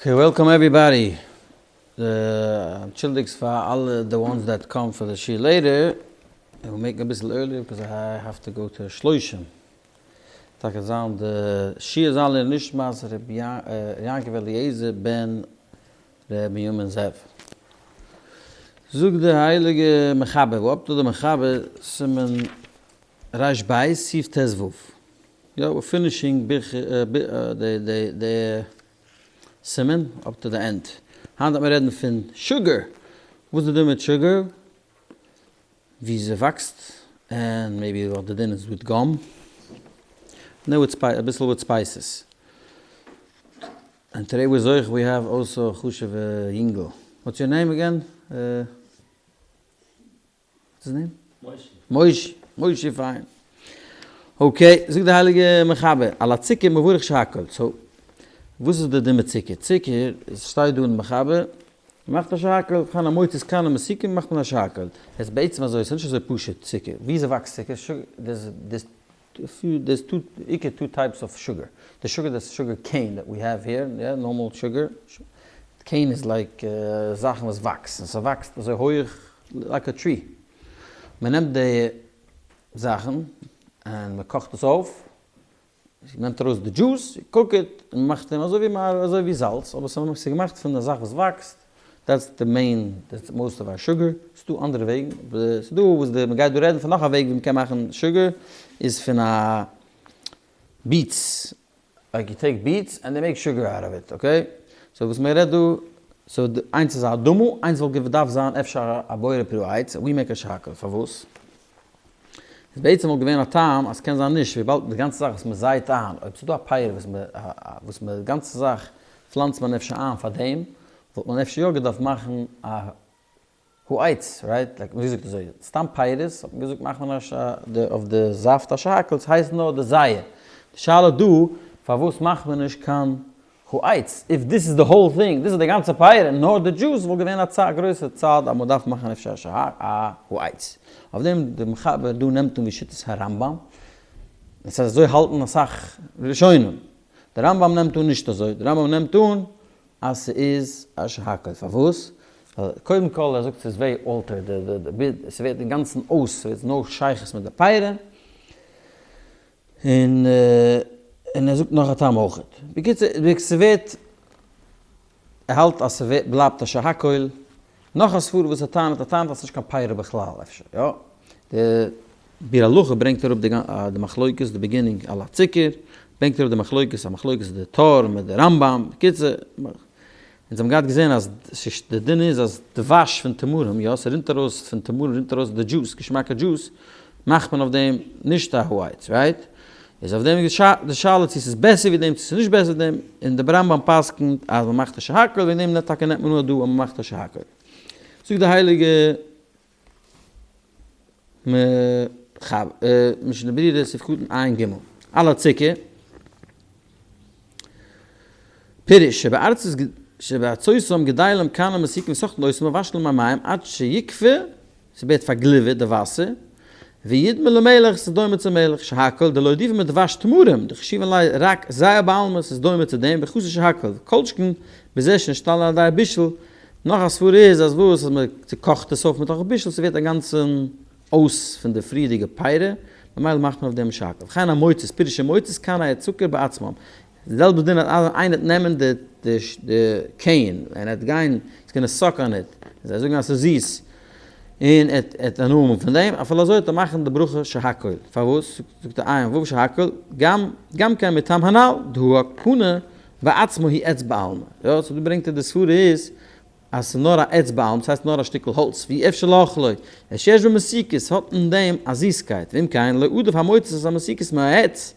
Okay welcome everybody, אנטשולדיגטס פאר אלע the ones that come for the שיעור later, איך וועל make ן אביסל earlier because I have to go to שלושים, טאקע זיין די שיעור זיין לעילוי נשמת ר' יעקב אליעזר בן ר' בנימין זאב. זאגט די הייליגע מחבר, וואו האבט איר די מחבר סימן רש ב סעיף ט ו. יא, we're finishing די סימן up to the end. היינט וועט מען רעדן פון sugar. וואס איז די דין מיט sugar? ווי זי וואקסט, און maybe וואס די דין איז מיט gum. נאו וויט spice, אביסל with spices. און today we're זוכה we have also א חשוב'ע יונגל. What's your name again? What's his name? מוישי. מוישי, מוישי פיין. Okay, זאגט די הייליגע מחבר, על הצוקר מברך שהכל. So, וואס איז די דין מיט צוקער? צוקער, עס שטייט דא אין מחבר, מ'מאכט א שהכל, וכן המוציא כנים מתוקים מאכט מען א שהכל. עס איז בעצם אזוי, עס איז נישט אזוי פשוט צוקער. וויאזוי וואקסט צוקער? There's two, עיקר two types of sugar. די sugar דאס sugar cane that we have here, יא, normal sugar. Cane איז like זאכן וואס וואקסן, ס'וואקסט אזוי הויעך like a tree. מ'נעמט די זאכן און מ'קאכט עס אויף, מ'נעמט ארויס די juice, cook it, און מ'מאכט אים אזוי ווי אזוי ווי זאלץ, אבער ס'איז געמאכט פון א זאך וואס וואקסט, that's the main, that's most of our sugar, ס'דא אנדערע וועגן, ס'דא וואס די, מ'גייט דא רעדן פון נאך א וועג ווי מ'קען מאכן sugar, איז פון א beets, like you take beets and they make sugar out of it, okay? So וואס מען רעדט דא, so איינס איז א אדמה, איינס וואלט געדארפט זיין אפשר א בורא פרי העץ, we make א שהכל, פארוואס? איז בעצם וואלט געווען א טעם אז ס'קען זיין נישט, וויבאלד די גאנצע זאך וואס מען זייט איין, אויב ס'איז דא א פרי וואס מען, וואס מען, די גאנצע זאך פלאנצט מען אפשר איין פאר דעם, וואלט מען אפשר יא געדארפט מאכן א העץ, right? Like מ'האט געזאגט אזוי, סתם פירות האט מען געזאגט מאכט מען א ש די אויף די זאפט א שהכל, ס'הייסט נאר די זייער. די שאלה דא, פארוואס מאכט מען נישט קיין העץ? If this is the whole thing, דאס איז די גאנצע פירות, נאר די דזשוס וואלט געווען א גרויסע צד אז מ'דארף מאכן אפשר א ש א העץ. אויף דעם די מחבר דא נעמט אן ווי שיטת הרמב ם, עס איז אזוי האלטן אסאך ראשונים. די רמב ם נעמט אן נישט אזוי, די רמב ם נעמט אן אז ס'איז א שהכל. פארוואס? ווייל קודם כל ער זאגט ס'איז very altered, ס'ווערט אינגאנצן אויס, ס'ווערט no שייכות מיט די פירות, און און ער זאגט נאך א טעם אויכעט. בקיצור, ס'ווערט, ער האלט אז ס'ווערט בלייבט א שהכל. נאך א סברא וואס ער טענה'ט, ער טענה'ט אז ס'נישט קיין פירות בכלל אפשר, יא. די ביאור הלכה ברענגט אראפ די מחלוקת, די beginning על הצוקר, ברענגט אראפ די מחלוקת, א מחלוקת די טור מיט די רמב ם, בקיצור, אונז האבן געהאט געזען אז די דין איז אז דבש פון תמרים, יא, ס'רינט ארויס פון תמרים רינט ארויס די דזשוס, געשמאקע דזשוס, מאכט מען אויף דעם נישט א העץ, right? איז אויף דעם די שאלה צו ס'איז בעסער ווי דעם צו ס'איז נישט בעסער ווי דעם, און די רמב ם פסק'נט אז מ'מאכט א שהכל, וועגן דעם טאקע נעמט מען אן דא אז מ'מאכט א שהכל. זאגט די הייליגע משנה ברורה סעיף קטן עיין ג. על הצוקר. פירוש, שבארצותם גדלים כנים מתוקים וסוחטין אותם ומבשלין במים עד שיקפא, ס'ווערט פארגליווערט די וואסער, וידמה למלח, ס'איז דומה צו מלח, שהכל דלא עדיפא מדבש תמרים, דחשיבין ליה רק זיעה בעלמא, ס'איז דומה צו דעם, וחסר שהכל, כל שכן בזה שנשתנה על ידי בישול, נאך א סברא איז אז וואס אז מען צוקאכט עס אויף מתוך בישול ס'ווערט א גאנצן אויס פון די פריערדיגע פירות, ממילא מאכט מען אויף דעם שהכל. וכן המוצית, פירוש המוצית כני הצוקר בעצמם. די זעלבע דין אז איינער וועט נעמען די די cane און ער וועט גיין he's gonna suck on it, זיי זאגן אז ס'איז זיס, און ער וועט הנאה האבן פון דעם, אפילו אזוי וועט ער מאכן די ברכה שהכל. פארוואס? זאגט ער עיין ו' שהכל, גם גם כן מטעם הנל, דהא הקנה בעצמו היא עץ בעלמא. יא, so דא ברענגט ער די סברה איז אז ס'איז נאר א עץ בעלמא, ס'הייסט נאר א שטיקל האלץ, ואי אפשר לאכלו, אלא שיש בו מתיקות, ס'האט אין דעם א זיסקייט, ואם כן, לא עדיף המוציא את המתיקות מהעץ,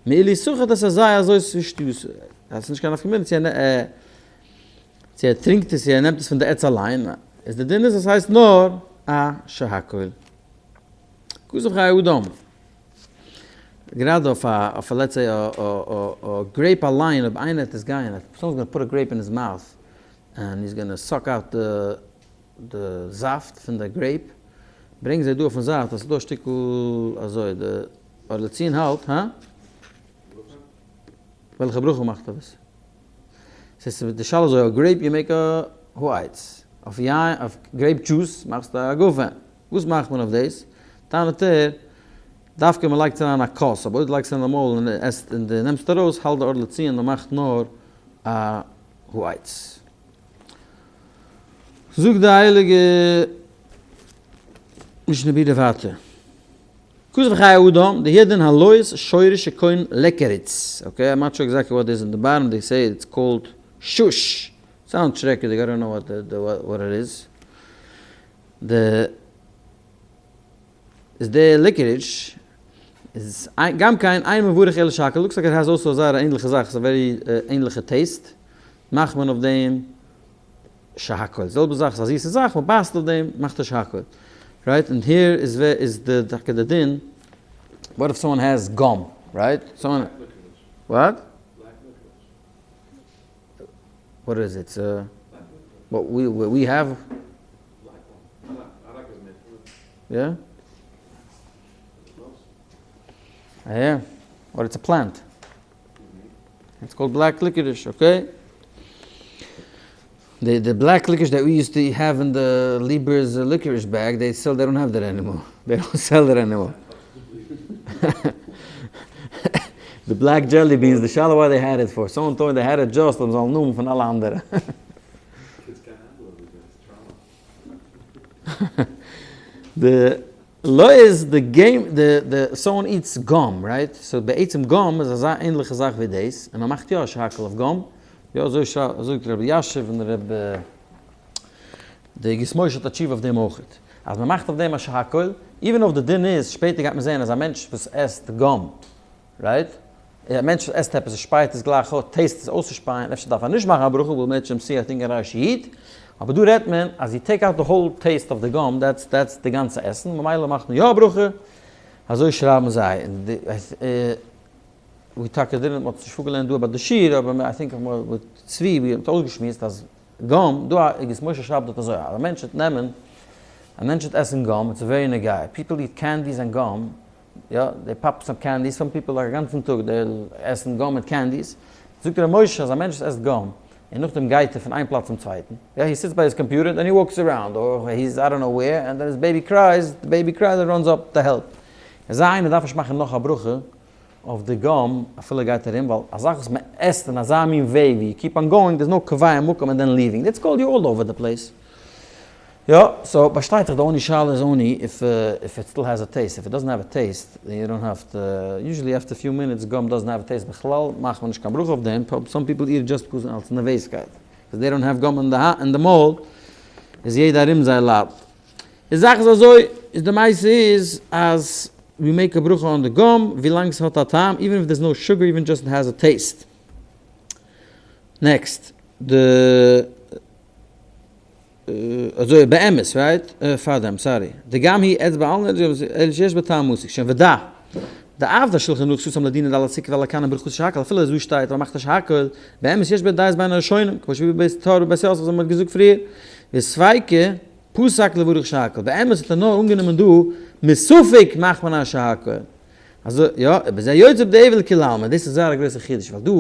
מאילו סחט את הזיעה הזאת ושתתה. אז ס'איז נישט קיין נפקא מינה צו ער צו ער טרינקט עס צו ער נעמט עס פון די עץ אליין, איז די דין איז אז ס'הייסט נאר א שהכל. כתוב חיי אדם. גראדע אויף א אויף א let's say א א grape אליין אויב איינער וועט עס גיין someone's gonna put a grape in his mouth and he's gonna suck out די די זאפט פון די grape ברענגן זיי דא אויפן זייט אז ס'איז דא א שטיקל אזוי די אור לציון האלט הא? וועלכע ברכה מאכט ער דאס? ס'איז די שאלה אזוי, אויף grape you make א העץ, אויף יין, אויף grape juice מאכסטו א גפן, וואס מאכט מען אויף דאס? טענה'ט ער, דווקא מען לייגט עס אריין א כוס, אבער אויב דו לייגסט עס אין די מויל און עסט און דו נעמסט ארויס, האלט די ערלה צו און מען מאכט נאר א העץ. זאגט די הייליגע משנה ברורה ווייטער, כתוב חיי אדם, די הדין הלויז שורש שקוין licorice, okay, I'm not sure exactly what is in the bottom, they say it's called שוש, sound שרעקעדיג, I don't know what it is, די איז די licorice איז גם כן אין מברך אלא שהכל, looks like it has also זייער א ענליכע זאך, ס'איז א very ענליכע taste, מאכט מען אויף דעם שהכל, זעלבע זאך, ס'איז א זיסע זאך, מען בייסט אויף דעם, מאכט ער שהכל, right? און here איז ווער איז די טאקע די דין, what if someone has gum, right? someone what? What is it? We have? יא? יא, or it's a plant. It's called black licorice, okay? די די black licorice that we used to have in the Lieber's licorice bag, they sell, they don't have that anymore. They don't sell that anymore. די black jelly beans, די שאלה why they had it for. Someone told me they had it just אז מ'זאל נאמען פון אלע אנדערע. די לא איז די game די די someone eats gum right? So בעצם gum איז אזא ענליכע זאך ווי דאס, און מען מאכט יא א שהכל אויף gum, יא אזוי זאגט רבי אלישיב און רבי די אגרות משה האט א תשובה אויף דעם אויכעט, אז מען מאכט אויף דעם א שהכל, even אויב די דין איז, שפעטער גייט מען זען אז א מענטש וואס עסט gum right? א מענטש וואס עסט עפעס און שפייט עס גלייך אויס, taste עס אויסצושפייען, אפשר דארף ער נישט מאכן א ברכה, we'll מערטשעם see I think אין רש י, אבער דא רעדט מען אז you take out the whole taste of the gum, that's that's די גאנצע עסן, ממילא מאכט מען יא א ברכה, אזוי שרייבן זיי, און די ווי טאקע דערין, מ'האט עס נישט פארגעלערנט דא ביי די שיעור, אבער I think מיט צבי ווי מ'האט אויסגעשמועסט אז gum, דא א אגרות משה שרייבט דארט אזוי, אז א מענטש וועט נעמען, א מענטש וועט עסן gum, it's very נוגע, people eat candies and gum, יא, they pop some candies, some people like אגאנצן טאג they עסן gum מיט candies, זאגט ר' משה אז א מענטש וואס עסט gum, און נאכדעם גייט ער פון איין פלאץ צום צווייטן, יא, he sits by his computer then he walks around, or he is I don't know where, and then his baby cries, the baby cries and runs up to help. אזא איינער דארף נישט מאכן נאך א ברכה אויף די gum אפילו ער גייט ארום, ווייל א זאך וואס מען עסט אין אזא מין וועג ווי you keep on going, there's no קביעת מקום and then leaving, that's called you all over the place. יא, so פארשטייט זיך די only שאלה איז only if if it still has a taste, if it doesn't have a taste then you don't have to, usually after few minutes gum doesn't have a taste בכלל מאכט מען נישט קיין ברכה אויף דעם, some people eat just because אלס נערוועזקייט, cause they don't have gum אין די מויל איז יעדער ארום זיי ליידט. די זאך איז אזוי, איז די מעשה איז אז we make א ברכה on the gum ווילאנג ס'האט א טעם, even if there's no sugar even just it has a taste. Next, די. אזוי באמת right? פארדעם sorry. די גם היא אצבע אלנא אלא שיש בה טעם מתוק שוין ודע דאף די שלחן ערוך סתם לדינא דעל הסוכה ועל הקנה ברכות שהכל אפילו אזוי שטייט אז מ'מאכט א שהכל באמת יש בה דעת בין הראשונים כמו שהביא בית טור ובית יוסף וואס מ'האט געזאגט פריער וספיקא פסק לברך שהכל באמת האט ער נאר אנגענומען דא מספק מאכט מען א שהכל אזוי יא, ובזה יוצא בדיעבד לכולי עלמא, דאס איז זייער א גרויסע חידוש, ווייל דא,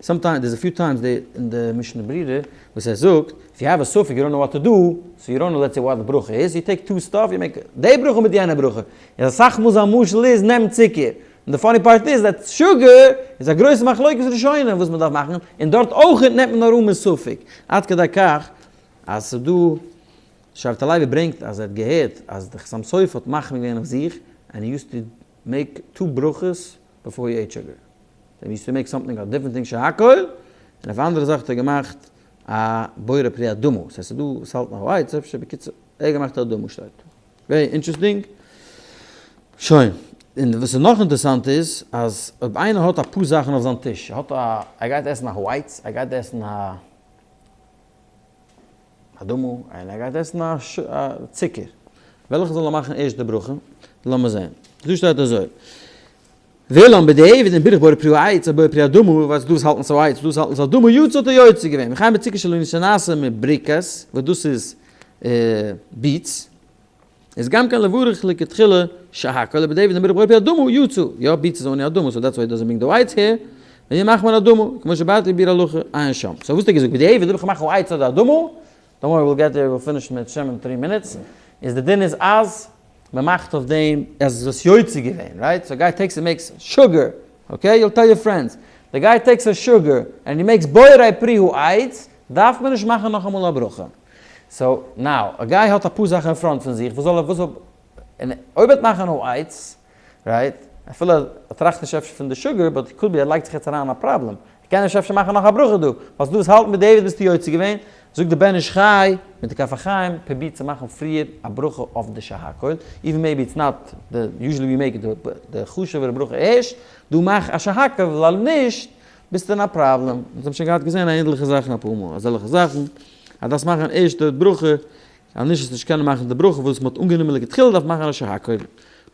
sometimes, there's a few times די אין די משנה ברורה וואס ער זאגט, if you have a ספק you don't know what to do, so you don't know let's say what די ברכה איז, you take two stuff you make די ברכה מיט יענע ברכה, איז אסאך מאל זיין משל איז נעם צוקער, און די funny part איז that sugar איז א גרויסע מחלוקת ראשונים וואס מען דארף מאכן, און דארט אויך נעמט מען נאר אן מספק, עד כדי כך אז ס'איז דא שבט הלוי ברענגט אז ער האט געהערט אז די חתם סופר האט מחמיר געווען אויף זיך and he used to make two ברכות before he ate sugar. He used to make something a different thing שהכל, און אויף אנדערע זאך האט ער געמאכט א בורא פרי אדמה, ס'הייסט ס'איז דא וואס האלטן א ווייץ אפשר, בקיצור ער האט געמאכט אדמה שטייט דא. Very interesting. שוין. און וואס איז נאך אינטערעסאנט איז אז אויב איינער האט אפאר זאכן אויף זיין טיש, ער האט א, ער גייט עסן א ווייץ, ער גייט עסן א. אדמה, און ער גייט עסן א צוקער. וועלכע זאל ער מאכן ערשט די ברכה? לאמיר זען. דא שטייט אזוי. ואולם בדיעבד אם בירך בורא פרי העץ או בורא פרי האדמה, ווייסט דאס האלטן ס'איז העץ, דאס האלטן ס'איז אדמה, יצא האט ער יוצא געווען. וכן בצוקר שלא נעשה מבריקת, וואס דאס איז beets. איז גם כן לברך לכתחילה שהכל, ובדיעבד אם בירך בורא פרי האדמה, יצא. יא, beets איז only אדמה, so that's why it doesn't bring the העץ here. און מאכט מען אדמה, כמו שבאתי ביר הלכה עיין שם. so וואס האט ער געזאגט? בדיעבד אויב איך מאך העץ אדער אדמה, don't worry we'll get there, we'll finish אם ירצה השם אין three minutes, איז די דין איז אז מען מאכט אויף דעם אז עס איז יוצא געווען, right? so guy takes and makes sugar, okay? You'll tell your friends, the guy takes a sugar and he makes בורא פרי העץ, דארף מען נישט מאכן נאכאמאל א ברכה. so now, א guy האט אפאר זאכן אין front פון זיך, וואס זאל ער, וואס זאל, און אויב ער וועט מאכן העץ, right? אפילו ער טראכט נישט אפשר פון די sugar, but could be ער לייגט זיך יעצט אריין אין א פראבלעם. ער קען נישט אפשר מאכן נאך א ברכה דא. ווייל דו וואס האלט מיט דיוויד ביסטו יוצא געווען. זאגט די בן איש חי מיט די כף החיים, פרובירט צו מאכן פריער א ברכה אויף די שהכל, even maybe it's not the usually we make די חשוב'ערע ברכה ערשט, דו מאך א שהכל, ווייל נישט ביסטו אין א פראבלעם. אונז האבן שוין געהאט געזען ענדליכע זאכן אפאר מאל, אזעלכע זאכן, אז דארפסט מאכן ערשט די ברכה, אז נישט וועסטו נישט קענען מאכן די ברכה וואס מ'האט אנגענומען לכתחילה דארף מאכן א שהכל.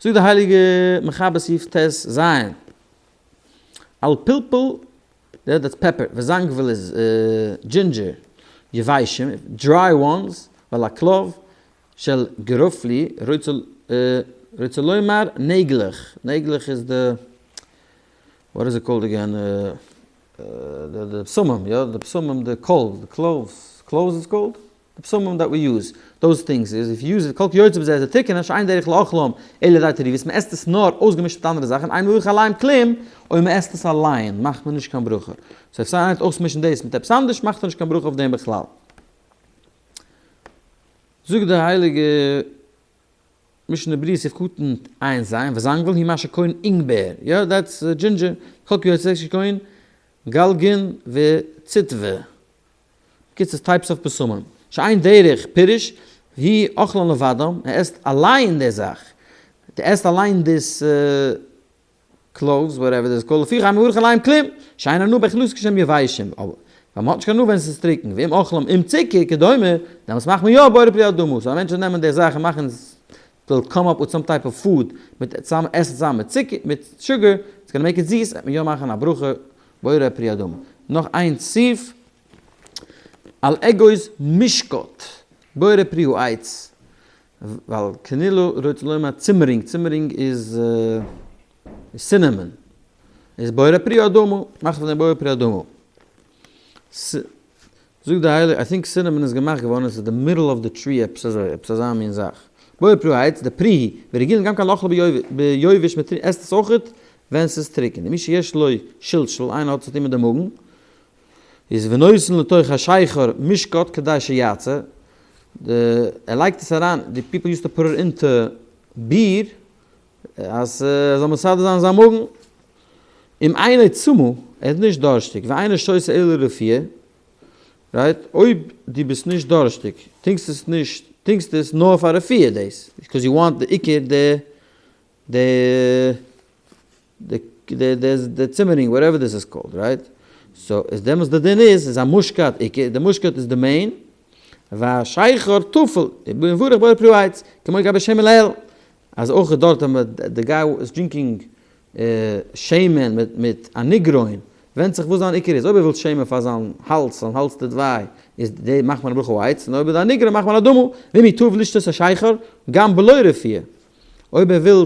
זאגט די הייליגע מחבר סעיף ט ז, על פלפל, that's pepper, וזנגביל איז ginger, יבשים, dry ones, ועל ה clove של גרפלי, רוצה לומר נעגלעך, נעגלעך איז די, what is it called again, די בשמים, יא, די בשמים, די קאלד, די cloves, cloves is called? די בשמים that we use, those things is if you use it כל כיוצא בזה איז א טריקענע שאין דרך לאכלם אלא די תערובות, מען עסט עס נאר אויסגעמישט מיט אנדערע זאכן, אין מברך עליהם כלום, אויב מען עסט עס אליין מאכט מען נישט קיין ברכה, so אויב איינער וועט אויסמישן דאס מיט עפעס אנדערש מאכט ער נישט קיין ברכה אויף דעם בכלל. זאגט די הייליגע משנה ברורה סעיף קטן עיין ז, וזנגביל היא מה שקורין אינגבער, יא that's ginger, כל כיוצא שקורין גלגין וציטווע. בקיצור types of בשמים, שאין דרך פירוש, והוא אוכלן לבדם, ער עסט אליין די זאך, די עסט אליין דאס cloves whatever דאס כל לפיכך אין מברך עליהם כלום, שאין הנאה באכילתן כשהם יבשים, אבער ווייל מ'האט נישט קיין הנאה ווען עס איז טרוקן, ואם אוכלם עם צוקער כדומה, דעמאלטס מאכט מען יא בורא פרי האדמה, so א מענטש זאל נעמען די זאך און מאכן עס זאל come up with some type of food מיט צוזאמען עסן צוזאמען מיט צוקער מיט sugar, it's gonna make it זיס, וועט מען יא מאכן א ברכה בורא פרי האדמה. נאך איין סעיף, על אגוז מושקט, בורא פרי העץ, ווייל קנילא רוצה לומר צימרינג, צימרינג איז cinnamon, איז בורא פרי האדמה, מאכט פון דעם בורא פרי האדמה. זאגט די הייליגע, I think cinnamon איז געמאכט געווארן, עס איז די middle of the tree עפעס אזוי, עפעס אזא מין זאך. בורא פרי העץ, די פרי, ורגילים גם כן לאכלו ביובש, מען עסט עס אויכעט ווען ס'איז טרוקן. ומי שיש לו שלשול, איינער האט צוטון מיט די מאגן, איז ונותן לתוך השכר מושקט כדי שיצא, די ער לייגט עס אריין, the people used to put it into beer, אז ער זאל מסדר זיין זיין מאגן. אם אינו צמא, ער איז נישט דארשטיג, ואינו שותה אלא לרפואה, right, אויב דו ביסט נישט דארשטיג, טרינקסט עס נישט, טרינקסט עס נאר פאר רפואה דאס, because you want די עיקר די די די די די צימערינג whatever this is called right, so איז דעמאלטס די דין איז איז המושקט עיקר, די מושקט איז די main, והשכר טפל, ומברך בורא פרי העץ, כמו גבי שמן לעיל, אז אויך דארט ווען מען די guy איז drinking שמן מיט מיט אניגרון, ווענדט זיך וואס זיין עיקר איז, אויב ער וויל שמן פאר זיין האלז, זיין האלז טוט וויי, איז די מאכט מען א ברכה העץ, און אויב איז אניגרון מאכט מען אדמה, ואם הוא טוב לשתות השכר, גם בלא רפואה. אויב ער וויל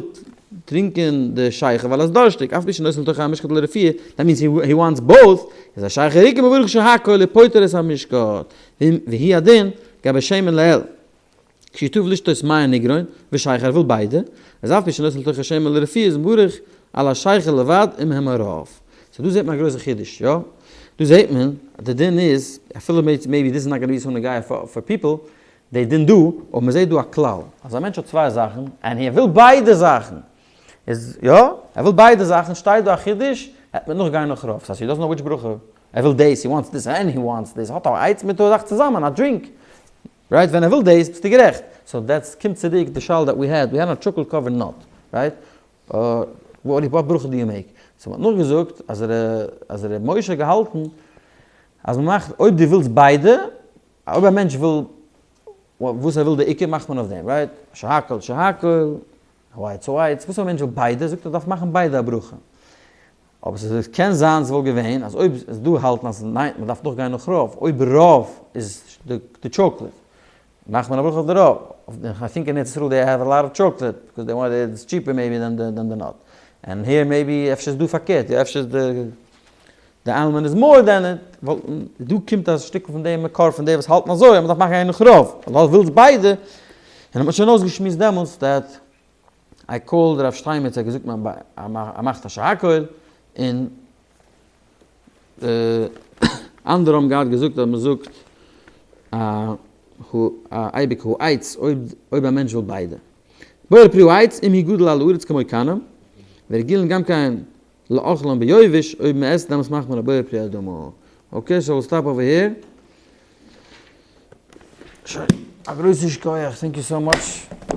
טרינקען די שכר ווייל ער איז דארשטיג, אף על פי שנותן לתוך המשקה לרפואה, that means he wants both, איז השכר עיקר מברך שהכל ופוטר את המשקה, והוא הדין גבי שמן לעיל. כשהוא טוב לשתות מי אניגרון ושכר וויל ביידע, איז אף על פי שנותן לתוך השמן לרפואה איז מברך על השכר לבד אם הם הרוב. so דא זעט מען א גרויסע חידוש, יא? דא זעט מען אז די דין איז, אפילו maybe this is not gonna be so נוגע פאר people, די דין דא, אבער מען זעט דא א כלל, אז א מענטש האט צוויי זאכן, און ער וויל ביידע זאכן, איז יא, ער וויל ביידע זאכן, שטייט דא א חידוש, ער וועט נאך גיין נאך רוב, ס'הייסט he doesn't know which ברכה, ער וויל דאס, he wants this and he wants this, האט א העץ מיט א זאך צוזאמען, א drink, right, ווען ער וויל דאס ביסטו גערעכט, so that's קומט צוריק די שאלה that we had, we had a chocolate covered nut, right, what ברכה do you make, so מ'האט נאכגעזאגט אז אז ר' משה האט געהאלטן אז מ'מאכט אויב דו ווילסט ביידע, אויב א מענטש וויל וואס ער וויל די עיקר מאכט מען אויף דעם, right, שהכל שהכל, העץ העץ, וואס א מענטש וויל ביידע זאגט ער דארף מאכן ביידע א ברכה. אבער ס'איז קען זיין ס'וואלט געווען אז אויב איז דא האלטן אז ניין מ'דארף נאך גיין נאך רוב, אויב רוב איז די טשאקלעט מאכט מען א ברכה אויף די רוב, I think אין ארץ ישראל they have a lot of chocolate because they want it's cheaper maybe than the nut, and here maybe אפשר איז דא פארקערט יא אפשר איז די. די almond איז more than it, וואלטן, דא קומט א שטיקל פון דעם מקור פון די וואס האלטן אזוי אז מ'דארף מאכן איין רוב, ווייל דו ווילסט ביידע, און האט מען שוין אויסגעשמועסט דעמאלטס that I called רב שטיינמעץ ער האט געזאגט ער מאכט א שהכל, און אנדערע האבן געהאט געזאגט אז מ'זאגט א אייביג העץ אויב א מענטש וויל ביידע. בורא פרי העץ אם הוא גדול על הארץ כמו כנים, ורגילין גם כן לאכלם ביובש, אויב מען עסט דעמאלטס מאכט מען א בורא פרי האדמה. okay, so we'll stop over here. שוין, א גרויסן שכוח, thank you so much.